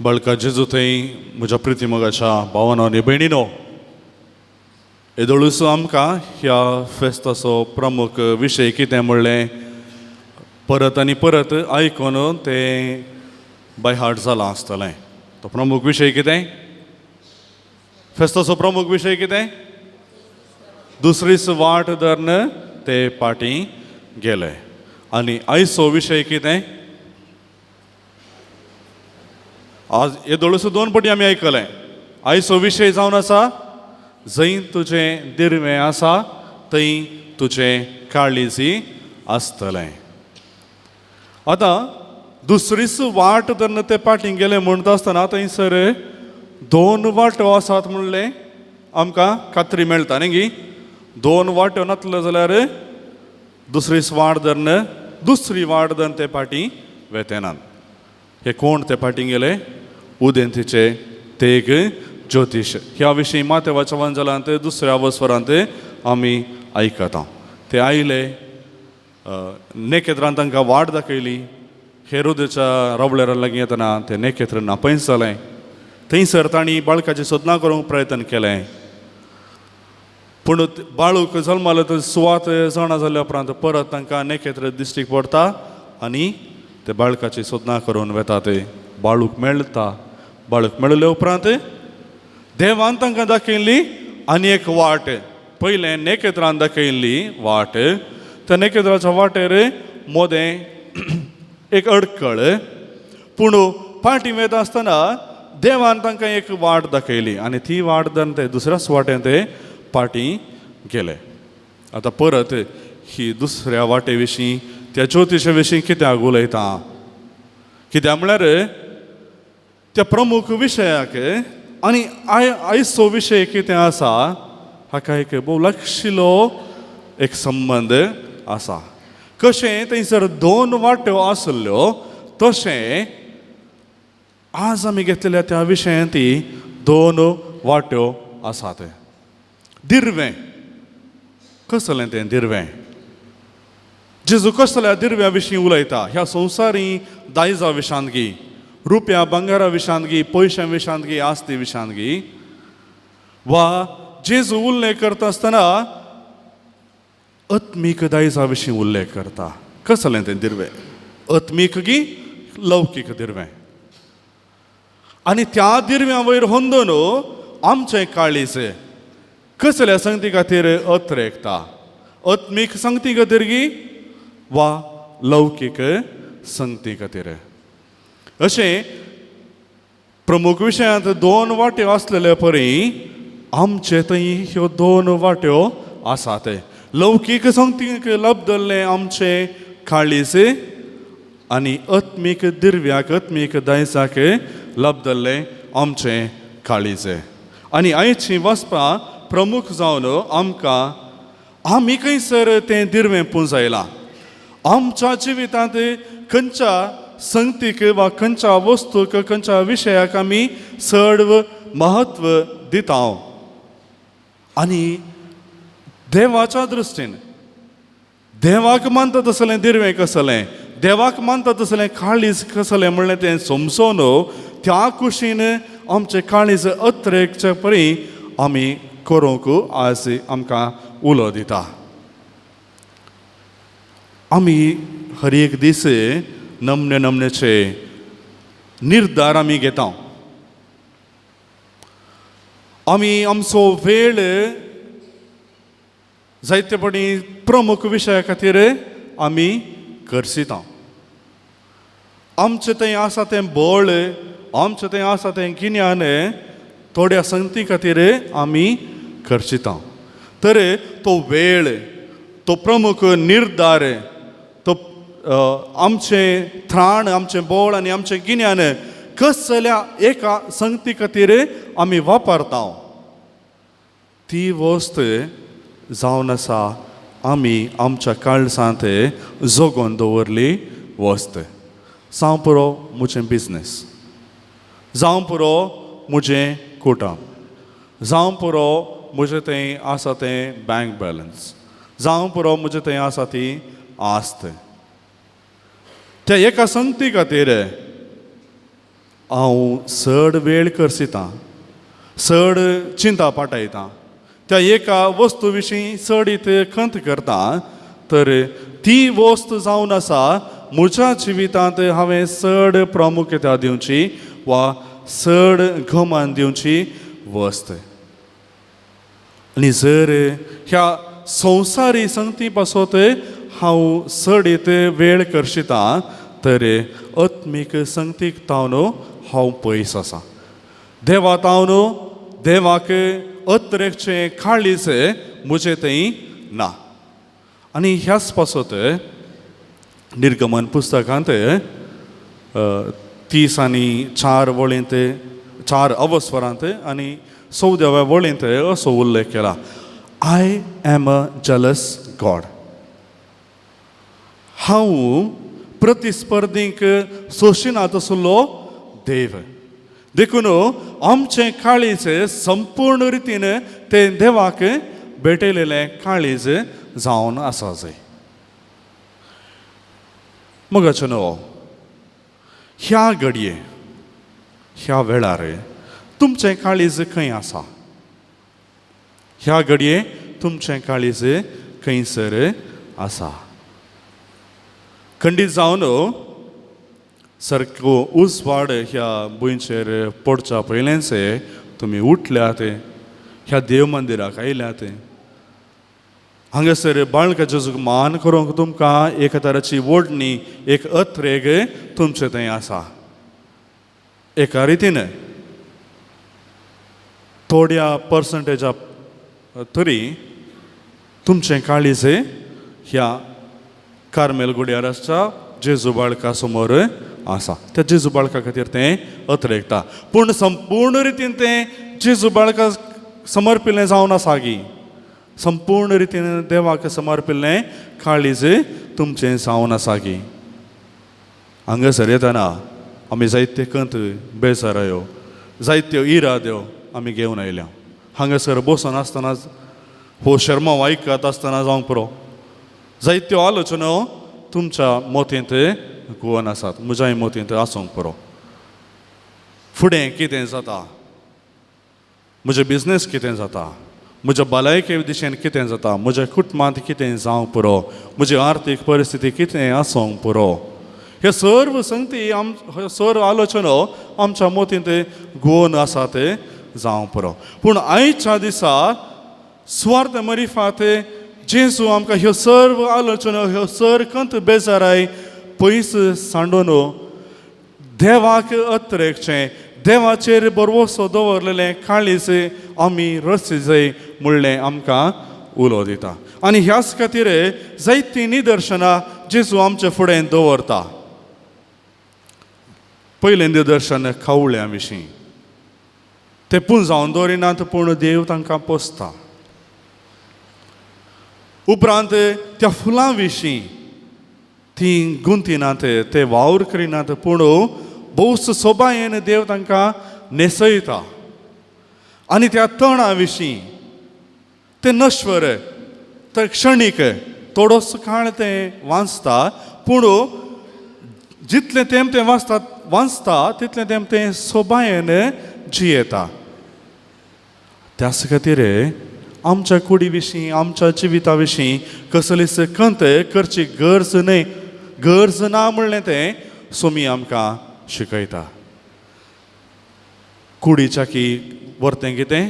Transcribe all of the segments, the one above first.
बाळका जेजू थंय म्हज्या प्रितीमोगाच्या भावानो आनी भयणीनो, येदोळूसो आमकां ह्या फेस्ताचो प्रमुख विशय कितें म्हणलें परत आनी परत आयकून तें बाय हार्ट जालां आसतलें. तो प्रमुख विशय कितें? फेस्ताचो प्रमुख विशय कितें? दुसरीच वाट धरून ते पाटी गेले. आनी आयचो विशय कितें? आज येदोळूसो दोन पटी आमी आयकलें. आयचो विशय जावन आसा, जंय तुजें दिरवें आसा थंय तुजें काळीजी आसतलें. आतां दुसरीच वाट धरून ते पाटी गेले म्हणटा आसतना थंयसर दोन वाटो आसात म्हणलें आमकां खात्री मेळटा न्ही गी. दोन वाट्यो नातल्यो जाल्यार दुसरीच वाट धरून दुसरी वाट धरून ते पाटी वेतेनात. हे कोण ते पाटी गेले? उदेंतीचे तेग ज्योतीश. ह्या विशीं मातेवाच्या वंजलांत दुसऱ्या वस्वरांत आमी आयकता. ते आयले, नेकेत्रान तांकां वाट दाखयली. हेरोदेच्या रावळेरा लागीं येतना ते नेकेत्र नापयस जालें. थंयसर तांणी बाळकाची सोदना करूंक प्रयत्न केलें, पूण बाळूक जल्मालो तर सुवात जाणा जाल्या उपरांत परत तांकां नेकेत्र दिश्टीक पडटा आनी ते बाळकाची सोदना करून वेता. ते बाळूक मेळटा. बाळूक मेळ्ळे उपरांत देवान तांकां दाखयल्ली आनी एक वाट. पयलें नेकेत्रान दाखयल्ली वाट, त्या नेकेत्राच्या वाटेर मोदें एक अडकळ, पूण पाटी वेता आसतना देवान तांकां एक वाट दाखयली आनी ती वाट धरून ते दुसऱ्याच वाटेन ते पाटी गेले. आतां परत ही दुसऱ्या वाटे विशीं, त्या ज्योतिशा विशीं कित्याक उलयता? कित्याक म्हळ्यार त्या प्रमुख विशयाक आनी आयचो विशय कितें आसा हाका एक भोव लागशिल्लो एक संबंद आसा. कशें थंयसर दोन वाट्यो आसल्ल्यो तशें आज आमी घेतलेल्या त्या विशयांत ती दोन वाट्यो आसात. दिरवें कसलें तें दिरवें? जेजू कसल्या दिरव्या विशीं उलयता? ह्या संवसारी दायजा विशांत गी, रुपया भांगरा विशांत गी, पयशां विशांत गी, आस्ती विशांत गी? वा जेजू उल्लेख करता आसतना आत्मीक दायजा विशीं उल्लेख करता. कसलें तें दिरवें? आत्मीक गी लौकीक दिरवें? आनी त्या दिरव्या वयर होंदून आमचें काळीज कसल्या संगती खातीर अत्रेकता? आत्मीक संगती खातीर गी वा लौकीक संगती खातीर? अशें प्रमुख विशयांत दोन वाट्यो आसलेले परी आमचे थंय ह्यो दोन वाट्यो आसात. लौकीक संगतीक लब्दल्लें आमचें काळीज आनी आत्मीक दिरव्याक, आत्मीक दायजाक लब्दल्लें आमचें काळीज. आनी आयचीं वाचपां प्रमुख जावन आमकां आमी खंयसर तें दिरवें पुंजायलां, आमच्या जिवितांत खंयच्या संगतीक वा खंयच्या वस्तूक, खंयच्या विशयाक आमी चड म्हत्व दिता आनी देवाच्या दृश्टीन देवाक मानता तसलें दिरवें कसलें, देवाक मानता तसलें काळीज कसलें म्हणलें तें समजून त्या कुशीन आमचें काळीज अत्रेकचे परी आमी करूंक आज आमकां उलो दिता. आमी हर एक दीस नमने नमनेचे निर्धार आमी घेता. आमी आमचो वेळ जायते पटी प्रमुख विशया खातीर आमी खर्चिता. आमचें थंय आसा तें बळ, आमचें थंय आसा तें गिन्यान थोड्या संगती खातीर आमी खर्चिता. तर तो वेळ, तो प्रमुख निर्धार, तो आमचें त्राण, आमचें बळ आनी आमचें गिन्यान कसल्या एका संगती खातीर आमी वापरता ती वस्त जावन आसा आमी आमच्या काळजांत जगोवन दवरली वस्त. जावं पुरो म्हजें बिजनेस, जावं पुरो म्हजें कुटुंब, जावं पुरो म्हजें थंय आसा तें बँक बॅलन्स, जावं पुरो म्हजें थंय आसा ती आस्त. त्या एका संगती खातीर हांव चड वेळ करसितां, चड चिंता पाटयतां, त्या एका वस्तू विशीं चडीत खंत करता, तर ती वस्त जावन आसा म्हज्या जिवितांत हांवें चड प्रामुख्यता दिवची वा चड गमान दिवची वस्त. आनी जर ह्या संवसारी संगती पासत हांव चडीत वेळ करशितां तर आत्मीक संगतीक तावन हांव पयस आसा. देवा तावन देवाक अत्रेकचें काळीज म्हजें थंय ना. आनी ह्याच पासत निर्गमन पुस्तकांत 30 आनी 4 वळींत, 4 अवस्वरांत आनी 14व्या वळींत असो उल्लेख केला, I am a jealous God. हांव प्रतिस्पर्धींक सोशिना तसलो देव. देखून आमचें काळीज संपूर्ण रितीन तें देवाक भेटयलेलें काळीज जावन आसा जाय. मगाचें न्हू, ह्या घडये ह्या वेळार तुमचें काळीज खंय आसा? ह्या घडये तुमचें काळीज खंयसर आसा? खंडीत जावन सारको उजवाड ह्या भुंयचेर पडच्या पयलेंच तुमी उठल्यात, ह्या देव मंदिराक आयल्यात. हांगासर बाळका जेजूक मान करूंक तुमकां एक तराची ओडणी, एक अत्रेग तुमचे थंय आसा. एका रितीन थोड्या पर्संटेजा तरी तुमचें काळीज ह्या कार्मेल गुड्यार आसच्या जेजू बाळका समोर आसा. त्या जेजू बाळका खातीर तें अत्रेगता, पूण संपूर्ण रितीन तें जेजू बाळका समर्पिल्लें जावन आसा गी? संपूर्ण रितीन देवाक समर्पिल्लें काळीज तुमचें जावन आसा गी? हांगासर येतना आमी जायते कंत बेजारायो, जायत्यो इराद्यो आमी घेवन आयल्या. हांगासर बसून आसतनाच हो शर्माव आयकत आसतना जावंक पुरो, जायत्यो आलोचना तुमच्या मतींत गुवन आसात, म्हज्याय मतींत आसूंक पुरो. फुडें कितें जाता, म्हजें बिजनेस कितें जाता, म्हज्या भलायके दिशेन कितें जाता, म्हज्या कुटुंबांत कितें जावंक पुरो, म्हजी आर्थीक परिस्थिती कितें आसूंक पुरो, हे सर्व संगती ह्यो सर्व आलोचना आमच्या मतींत गुवन आसा ते जावंक पुरो. पूण आयच्या दिसा सुवार्थ मरिफात जेजू आमकां ह्यो सर्व आलोचना, ह्यो सर्व कंत बेजाराय पयस सांडून देवाक अत्रेकचें, देवाचेर बरवसो दवरलेलें काळीज आमी रसिजय म्हणलें आमकां उलो दिता. आनी ह्याच खातीर जायतीं निदर्शनां जेजू आमचे फुडें दवरता. पयलें निदर्शन खवळ्यां विशीं, ते पुंजावन दवरिनात पूण देव तांकां पोसता. उपरांत त्या फुलां विशीं, तीं गुंतिनात, ते वावर करिनात, पूण भोवस सोबायेन देव तांकां न्हेसयता. आनी त्या तणा विशीं, ते नश्वर, ते क्षणीक, थोडोसो काळ तें वाचता, पूण जितलें तेम तें वाचता वाचता तितलें तेम तें सोबायेन जियेता. त्याच खातीर आमच्या कुडी विशीं, आमच्या जिविता विशीं कसलीच खंत करची गरज न्हय, गरज ना म्हणलें तें सोमी आमकां शिकयता. कुडीच्या की वर्तें कितें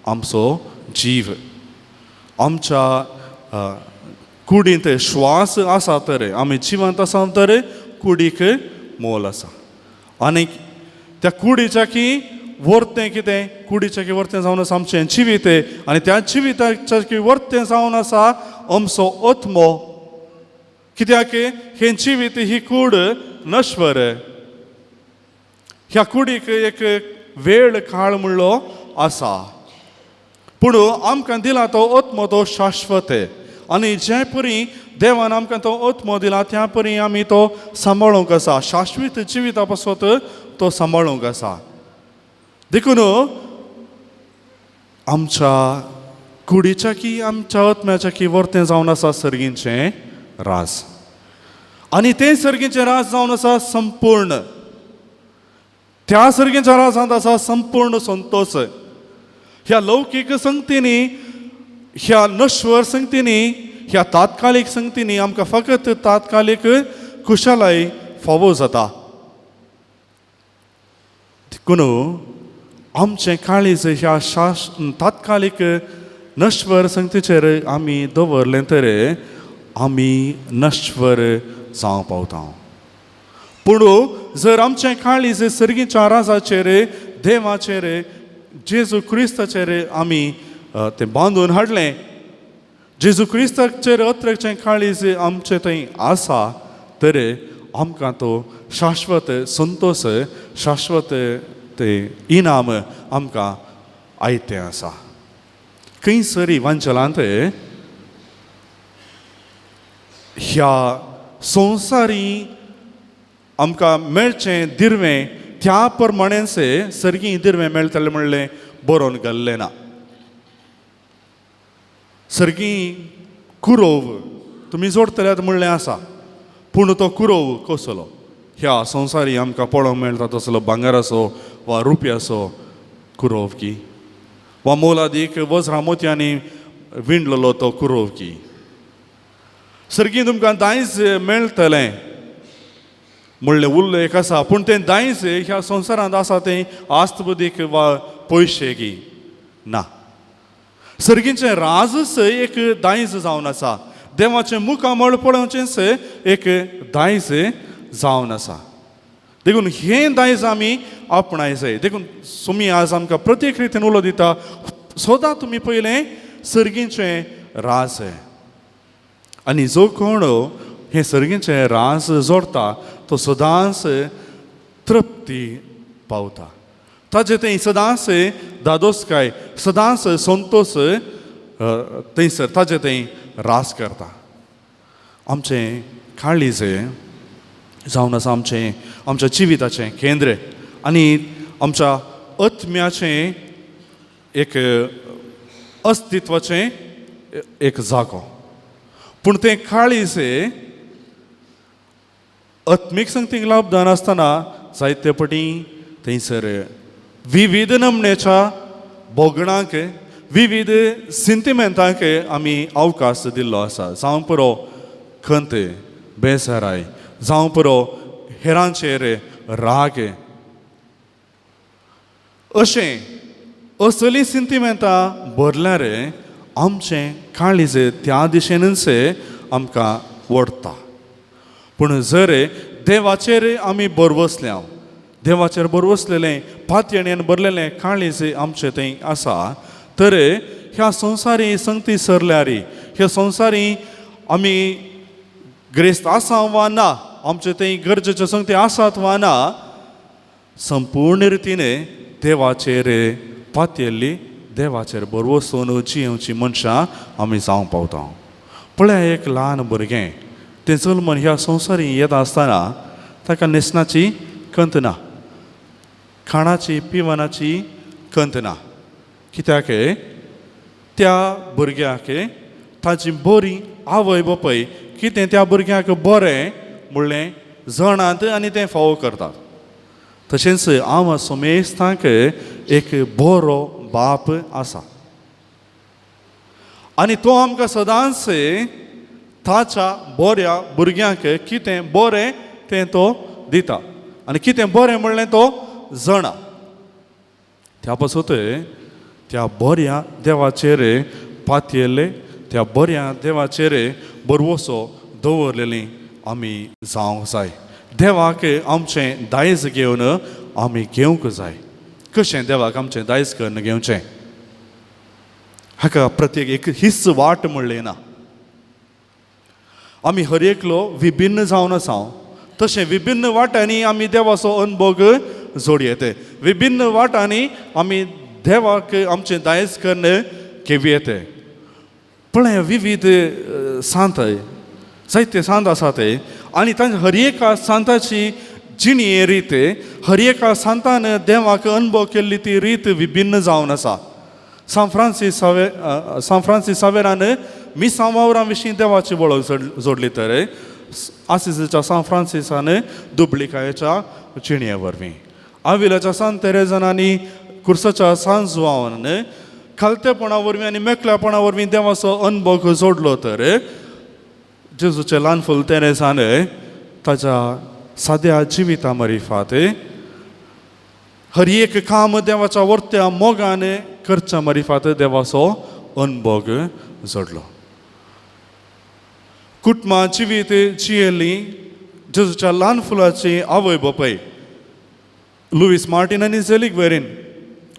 आमचो जीव, आमच्या कुडींत श्वास आसा तर आमी जिवंत आसा तर कुडीक मोल आसा. आनी त्या कुडीच्या की वर्तें कितें, कुडीच्या की वर्तें जावन आसा आमचें जिवीत, आनी त्या जिविताच्या की वर्तें जावन आसा आमचो आत्मो. कित्याक हें जिवीत ही कूड नश्वर, ह्या कुडीक एक वेळ काळ म्हणलो आसा, पूण आमकां दिला तो आत्मो तो शाश्वत. आनी जे परी देवान आमकां तो आत्मो दिला त्या परी आमी तो सांबाळूंक आसा, शाश्वत जिविता पासत तो सांबाळूंक आसा. देखून आमच्या कुडीच्या की आमच्या आत्म्याच्या की वर्तें जावन आसा सर्गींचें राज, आनी तें सर्गींचें राज जावन आसा संपूर्ण. त्या सर्गीच्या राजांत आसा संपूर्ण संतोश. ह्या लौकीक संगतींनी, ह्या नश्वर संगतींनी, ह्या तात्कालीक संगतींनी आमकां फकत तात्कालीक खुशालाय फावो जाता. देखून आमचें काळीज ह्या शास तात्कालीक नश्वर संगतीचेर आमी दवरलें तर आमी नश्वर जावंक पावता. पूण जर आमचें काळीज सर्गीच्या राजाचेर, देवाचेर, जेजू क्रिस्ताचेर आमी तें बांदून हाडलें, जेजू क्रिस्ताचेर अत्रचें काळीज आमचें थंय आसा तर आमकां तो शाश्वत संतोश, शाश्वत तें इनाम आमकां आयतें आसा. खंय सरी वांचलांत ह्या संवसारी आमकां मेळचें दिरवें त्या प्रमाणेच सर्गी दिरवें मेळटलें म्हणलें बरोवन घाल्लें ना. सर्गी कुरोव तुमी जोडटल्यात म्हणलें आसा, पूण तो कुरोव कसलो? ह्या संवसारी आमकां पळोवंक मेळटा तसलो भांगराचो वा रुपयाचो कुरोव की, वा मोलादीक वज्रां मोतयांनी विणलेलो तो कुरोव की. सर्गी तुमकां दायज मेळटलें म्हणलें उल्लेख आसा, पूण तें दायज ह्या संवसारांत आसा तें आस्त बुद्दीक वा पयशे की ना. सर्गीचें राजच एक दायज जावन आसा, देवाचें मुखामळ पळोवचेंच एक दायज जावन आसा. देखून हें दायज आमी आपणाय जाय. देखून सुमी आज आमकां प्रत्येक रितीन उलो दिता, सदां तुमी पयलें सर्गीचें राज. आनी जो कोण हें सर्गीचें राज जोडटा तो सदांच तृप्ती पावता. ताजे थंय सदांच दादोसकाय, सदांच संतोश थंयसर ताजे थंय रास करता. आमचें काळीज जावन आसा आमचें आमच्या जिविताचें केंद्र आनी आमच्या आत्म्याचें एक अस्तित्वाचें एक जागो. पूण तें काळीज आत्मीक संगतीक लाभदान आसतना जायते पटी थंयसर विविध नमण्याच्या भोगणांक, विविध सिंतिमेंतांक आमी अवकाश दिल्लो आसा. जावं पुरो खंत, बेजाराय, जावं पुरो हेरांचेर राग, अशें असलीं सिंतिमेंतां भरल्यार आमचें काळीज त्या दिशेनूच आमकां ओडटा. पूण जर देवाचेर आमी भरवसल्या, देवाचेर भरवसलेलें पातयेणेन भरलेलें काळीज आमचें थंय आसा तर ह्या संवसारी संगती सरल्यार, ह्या संवसारी आमी ग्रेस्त आसा वा ना, आमचे थंय गरजेच्यो संगती आसात वा ना, संपूर्ण रितीन देवाचेर पातयेल्ली, देवाचेर भरवसून जियेवची मनशां आमी जावंक पावता. पळया एक ल्हान भुरगें तें जल्मन ह्या संवसारी येता आसतना ताका न्हेसणाची खंत ना, खाणाची पिवणाची खंत ना. कित्याक त्या भुरग्याक ताची बरी आवय बापूय कितें त्या भुरग्याक बरें म्हणलें जणांत आनी तें फावो करतात. तशेंच हांव सोमेस्तांक एक बरो बाप आसा आनी तो आमकां सदांच ताच्या बऱ्या भुरग्यांक कितें बरें तें तो दिता आनी कितें बरें म्हणलें तो जणा. त्या पासत त्या बऱ्या देवाचेर पातयेल्ले, त्या बऱ्या देवाचेर भरवसो दवरलेली आमी जावंक जाय. देवाक आमचें दायज घेवन आमी घेवंक जाय. कशें देवाक आमचें दायज करून घेवचें? हाका प्रत्येक एक हीच वाट म्हणली ना. आमी हर एकलो विभिन्न जावन आसा, तशें विभिन्न वाटांनी आमी देवाचो अनभोग जोडयेते, विभिन्न वाटांनी आमी देवाक आमचें दायज करून घेवयेते. पळय विविध सांत, जायते सांत आसा ते आनी तांच्या हर एका सांताची जिणी रीत, हर एका सांतान देवाक अनुभव केल्ली ती रीत विभिन्न जावन आसा. सांत फ्रांसीस सावेरान मिसां वावरां विशीं देवाची वळख जोडली तर आसिसीच्या सांत फ्रांसिसान दुबळिकायेच्या जिणये वरवीं, आविलाच्या सांत तेरेजान आनी कुर्साच्या सांत जुवांवान खालतेपणा वरवीं आनी मेकळ्यापणा वरवीं देवाचो अनभोग जोडलो तर जेजूचें ल्हान फूल तेरेजान ताच्या साद्या जिविता मरिफात हर एक काम देवाच्या वर्त्या मोगान करच्या मरिफात देवाचो अनभोग जोडलो. कुटुंबां जिवीत जियेल्ली जेजूच्या ल्हान फुलाची आवय बापूय लुवीस मार्टीन आनी झेलीक वेरीन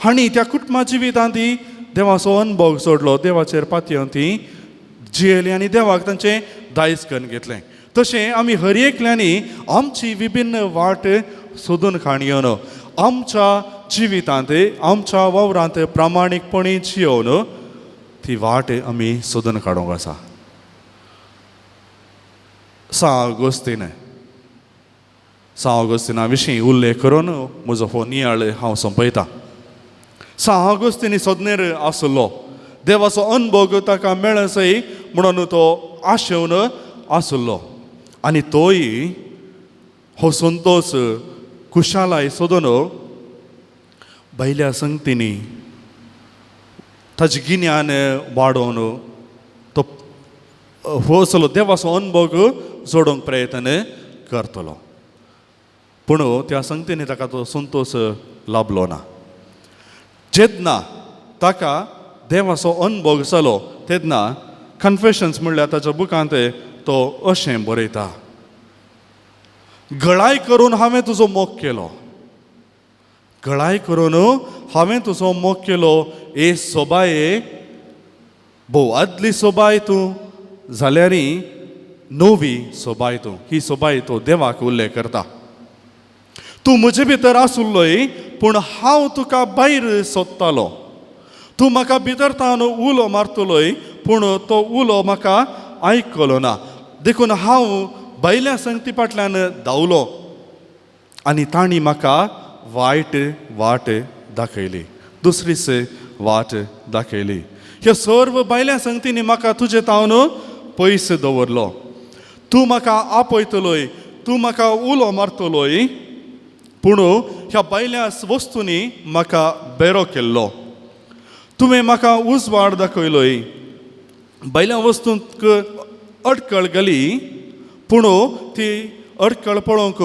हांणी त्या कुटुंबा जिवितांत ती देवाचो अनभोग जोडलो, देवाचेर पातयेवन ती जियेली आनी देवाक तांचें दायज करून घेतलें. तशें आमी हर एकल्यांनी आमची विभिन्न वाट सोदून काडून आमच्या जिवितांत आमच्या वावरांत प्रामाणीकपणी जियोवन ती वाट आमी सोदून काडूंक आसा. सां आगोस्तीन, सां आगोस्तीना विशीं उल्लेख करून म्हजो हो नियाळ हांव सोंपयतां. सां आगोस्तीन सोदनेर आसलो, देवाचो अनभोग ताका मेळसय म्हणून तो आशेवन आसलो आनी तोय हो संतोश खुशालाय सोदून भायल्या संगतींनी ताजें गिन्यान वाडोवन तो हो असलो देवाचो अनभोग जोडूंक प्रयत्न करतलो. पूण त्या संगतींनी ताका तो संतोश लाबलो ना. जेन्ना ताका देवाचो अनभोग जालो तेन्ना कन्फेशन्स म्हणल्यार ताच्या बुकांत तो अशें बरयता, गळाय करून हांवें तुजो मोग केलो, गळाय करून हांवें तुजो मोग केलो, ए सोबाये भोव आदली सोबाय तूं जाल्यार नवी सोबाय तूं. ही सोबाय तो देवाक उल्लेख करता. तूं म्हजे भितर आसुल्लोय पूण हांव तुका भायर सोदतालो, तूं म्हाका भितर तावन उलो मारतलोय पूण तो उलो म्हाका आयकलो ना, देखून हांव भायल्या संगती फाटल्यान धांवलो आनी तांणी म्हाका वायट वाट दाखयली, दुसरीच वाट दाखयली. ह्या सर्व भायल्या संगतींनी म्हाका तुजे तावन पयस दवरलो. तूं म्हाका आपयतलोय, तूं म्हाका उलो मारतलोय पूण ह्या भायल्या वस्तूंनी म्हाका बेरो केल्लो. तुवें म्हाका उजवाड दाखयलोय, भायल्या वस्तूंक अडकळ घाली पूण ती अडकळ पळोवंक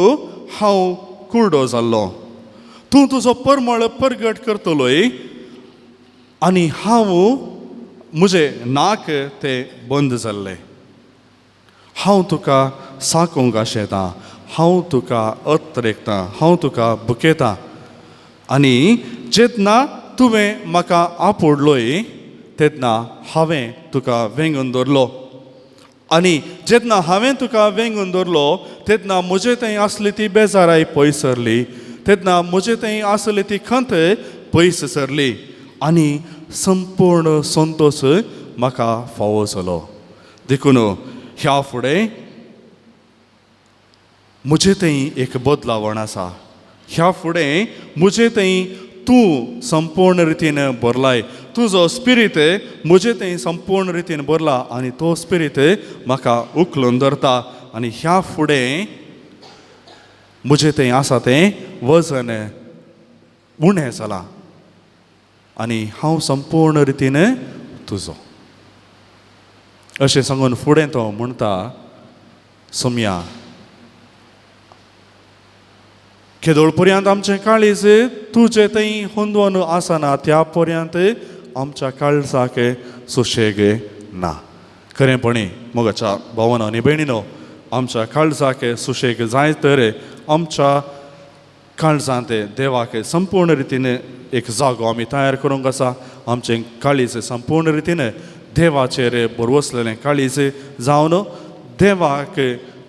हांव कुरडो जाल्लो. तूं तुजो परमळ परगट करतलोय आनी हांव म्हजें नाक तें बंद जाल्लें. हांव तुका साकोवंक आशेतां, हांव तुका अत्रेकतां, हांव तुका बुकेतां आनी जेन्ना तुवें म्हाका आपोडलोय तेन्ना हांवें तुका वेंगून दवरलो आनी जेन्ना हांवें तुका वेंगून दवरलो तेन्ना म्हजे थंय आसली ती बेजाराय पयस सरली, तेन्ना म्हजे थंय आसली ती खंत पयस सरली आनी संपूर्ण संतोश म्हाका फावो जालो. देखून ह्या फुडें म्हजे थंय एक बदलावण आसा, ह्या फुडें म्हजे थंय तूं संपूर्ण रितीन भरलाय, तुजो स्पिरीत म्हजे थंय संपूर्ण रितीन भरला आनी तो स्पिरीत म्हाका उखलून धरता आनी ह्या फुडें म्हजे थंय आसा तें वजन उणें जालां आनी हांव संपूर्ण रितीन तुजो. अशें सांगून फुडें तो म्हणटा, सोमया केदोळ पर्यंत आमचें काळीज तुजें थंय हुंदवन आसना त्या पर्यंत आमच्या काळजाक सुशेग ना. खरेंपणी मोगाच्या भावानो आनी भयणीनो, आमच्या काळजाक सुशेग जाय तर आमच्या काळजांत देवाक संपूर्ण रितीन एक जागो आमी तयार करूंक आसा. आमचें काळीज संपूर्ण रितीन देवाचेर बरवसलेलें काळीज जावन देवाक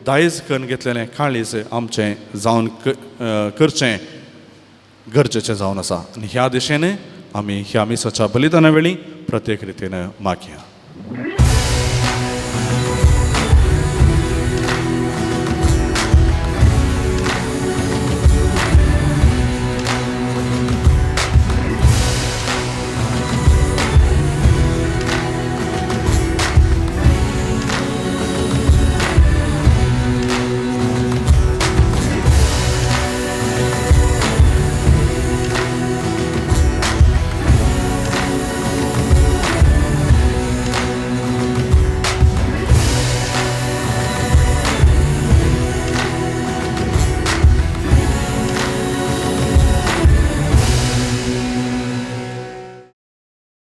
दायज करून घेतलेलें काळीज आमचें जावन करचें गरजेचें जावन आसा. आनी ह्या दिशेन आमी ह्या मिसाच्या बलिदाना वेळी प्रत्येक रितीन मागया.